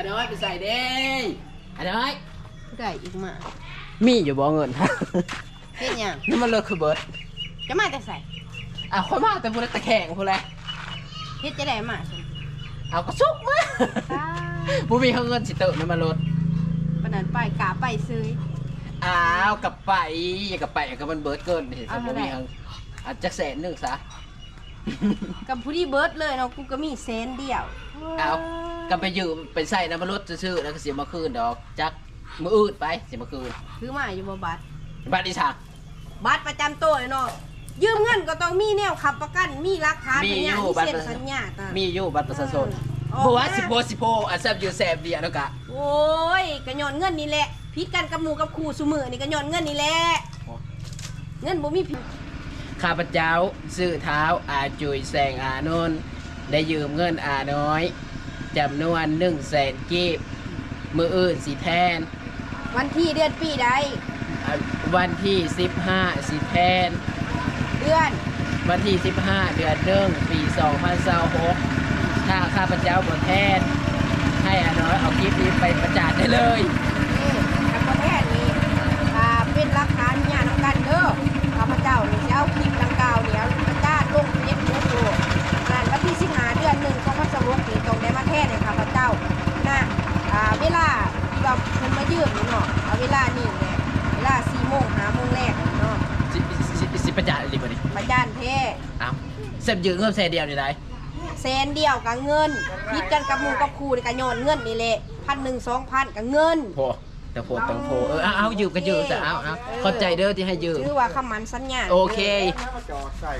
ນ້ອຍໄປໃສ່ເດ້ ອ້າຍນ້ອຍ. ຜູ້ໃດອີກມາ? ມີຢູ່ບໍ່ເງິນ? ເຮັດຫຍັງ? ນ້ຳມັນລົດຄືເບິດ. ຈະມາແຕ່ໃສ? ອ້າວ ຂ້ອຍມາແຕ່ພຸ້ນແຫຼະ ແຕ່ແຂວງພຸ້ນແຫຼະ. ເຮັດຈັ່ງໃດມາຊັ້ນ? ເອົາກະສຸກມາ. ຕາຍ ບໍ່ມີເງິນຊິເຕີມນ້ຳມັນລົດ. ປານນັ້ນໄປ ກະໄປເຊີຍ. ອ້າວ ກະໄປ ກະໄປ ກະມັນເບິດເກີນ ເຫັນຊັ້ນບໍ່ມີເງິນ. ອາດຈັກແສນໜຶ່ງຊະ. ກະພໍດີເບິດເລີຍເນາະ ກູກະມີແສນດຽວ. ເອົາ ກະໄປຢືມໄປໃຊ້ນ້ຳມັນລົດຊື່ໆ ແລ້ວກະຊິມາຄືນດອກ. ຈັກມື້ອື່ນໄປຊິມາຄືນ. ຖືມາຢູ່ບໍ່ບັດ? ບັດອີ່ສັງ? ບັດປະຈຳໂຕເນາະ. ຢືມເງິນກະຕ້ອງມີແນວຄ້ຳປະກັນ ມີຫຼັກຖານ ມີຢູ່ ມີເຊັນສັນຍາ. ມີຢູ່ບັດປະຊາຊົນ. ເອີ ບໍ່ວ່າຊິໂພຊິໂພ ອັນແຊບຢູ່ແຊບເດຍວນະກະ. ໂອ້ຍ ກະຍ້ອນເງິນນີ້ແຫຼະ ຜິດກັນກັບໝູ່ກັບຄູ່ຊຸມື້ນີ້ ກະຍ້ອນເງິນນີ້ແຫຼະ. ເງິນບໍ່ມີ. ຂ້າພະເຈົ້າຊື່ທ້າວອາຈຸຍ ແສງອານົນ ໄດ້ຢືມເງິນອານ້ອຍຈຳນວນໜຶ່ງແສນກີບ. ມື້ອື່ນຊິແທນ. ວັນທີ ເດືອນ ປີໃດ? ອາ ວັນທີສິບຫ້າຊິແທນ. ເດືອນ? ວັນທີສິບຫ້າ ເດືອນໜຶ່ງ ປີສອງພັນຊາວຫົກ. ຖ້າຂ້າພະເຈົ້າບໍ່ແທນ ໃຫ້ອານ້ອຍເອົາຄລິບນີ້ໄປປະຈານໄດ້ເລີຍ. ເອີ ຄັນບໍ່ແທນນີ້ ຖ້າເປັນຫຼັກຖານຍານຳກັນເດີ. ຂ້າພະເຈົ້ານີ້ຊິເອົາຄລິບດັ່ງກ່າວນີ້ ເອົາປະຈານລົງເຟສບຸກໂລດ. ນັ້ນ ວັນທີສິບຫ້າ ເດືອນໜຶ່ງ ສອງພັນຊາວຫົກນີ້ ຕ້ອງໄດ້ມາແທນໃຫ້ຂ້າພະເຈົ້ານະ. ອາ ເວລາທີ່ວ່າເພິ່ນມາຢືມນີ້ເນາະ ເອົາເວລານີ້ແຫຼະ ເວລາສີ່ໂມງ ຫ້າໂມງແລງເນາະ. ຊິ ຊິ ຊິປະຈານອີ່ຫຼີບໍ່ນີ້? ປະຈານແທ້. ອ້າວ ແຊບຢືມເງິນແສນດຽວນີ້ໃດ? ແສນດຽວກະເງິນ. ຜິດກັນກັບໝູ່ກັບຄູ່ນີ້ກະຍ້ອນເງິນນີ້ແຫຼະ. ພັນໜຶ່ງ ສອງພັນກະເງິນ. ໂພ ແຕ່ໂພ ແຕ່ໂພ. ເອີ ເອົາ ເອົາ ຢືມກະຢືມຊະ. ເອົາ ເອົາ ເອີ ຂອບໃຈເດີທີ່ໃຫ້ຢືມ. ຖືວ່າຄຳໝັ້ນສັນຍາ. ໂອເຄ ເອີ.